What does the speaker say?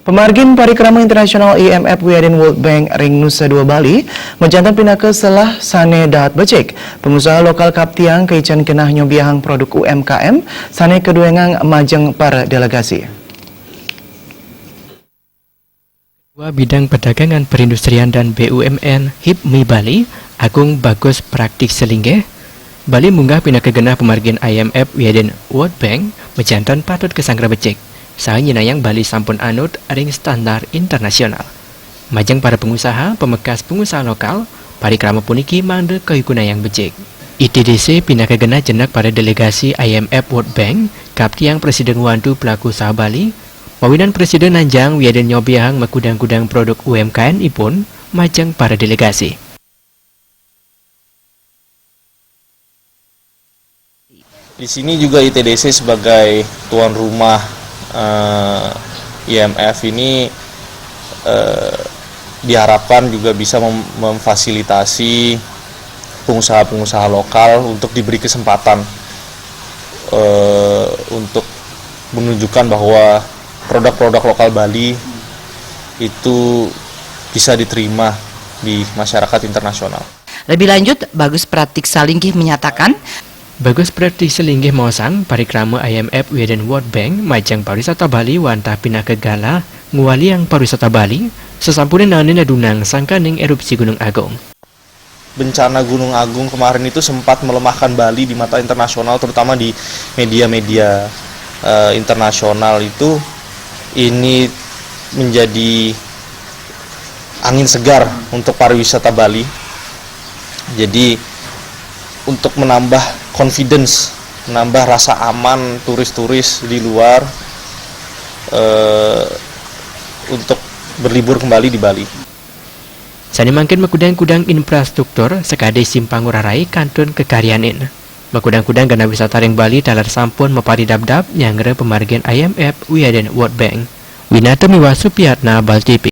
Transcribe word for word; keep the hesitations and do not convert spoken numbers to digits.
Pamargin parikrama internasional I M F wiadin World Bank ring Nusa Dua Bali, majanten pinaka salah sane dahat becik. Pangusaha lokal kaptiang kaican genah nyobiahang produk U M K M sane kaduengang majeng para delegasi. Ketua Bidang Perdagangan Perindustrian dan B U M N HIPMI Bali, Agung Bagus Praktik Selinggih, Bali munggah pinaka genah pamargin I M F wiadin World Bank, majanten patut kasanggra becik, saha nyinayang Bali sampun anut ring standar internasional. Majeng para pangusaha, pamekas pangusaha lokal, parikrama puniki mangda kayugunayang becik. I T D C pinaka genah jenek para delegasi I M F World Bank, kaptiang prasida ngwantu pelaku usaha Bali, mawinan prasida nanjang wiadin nyobiahang makudang-kudang produk U M K M ipun majeng para delegasi. Di sini juga I T D C sebagai tuan rumah, eh, I M F ini, eh, diharapkan juga bisa mem-, memfasilitasi pengusaha-pengusaha lokal untuk diberi kesempatan, eh, untuk menunjukkan bahwa produk-produk lokal Bali itu bisa diterima di masyarakat internasional. Lebih lanjut, Bagus Pratik Salinggih menyatakan, Bagus Pratik Salinggih maosang, parikrama I M F wiadin World Bank majeng pariwisata Bali wantah pinaka galah ngwaliang pariwisata Bali, sasampune naenin dunang sangkaning erupsi Gunung Agung. Bencana Gunung Agung kemarin itu sempat melemahkan Bali di mata internasional, terutama di media-media, eh, internasional itu. Ini menjadi angin segar untuk pariwisata Bali. Jadi, untuk menambah confidence, menambah rasa aman turis-turis di luar, eh, untuk berlibur kembali di Bali. Sane mangkin makudang-kudang infrastruktur sakadi simpang ngurah rai kantun kakaryanin. Makudang-kudang genah wisata ring Bali taler sampun maparidabdab nyanggra pamargin I M F wiadin World Bank. Winata miwah Supiatna, Bali T V.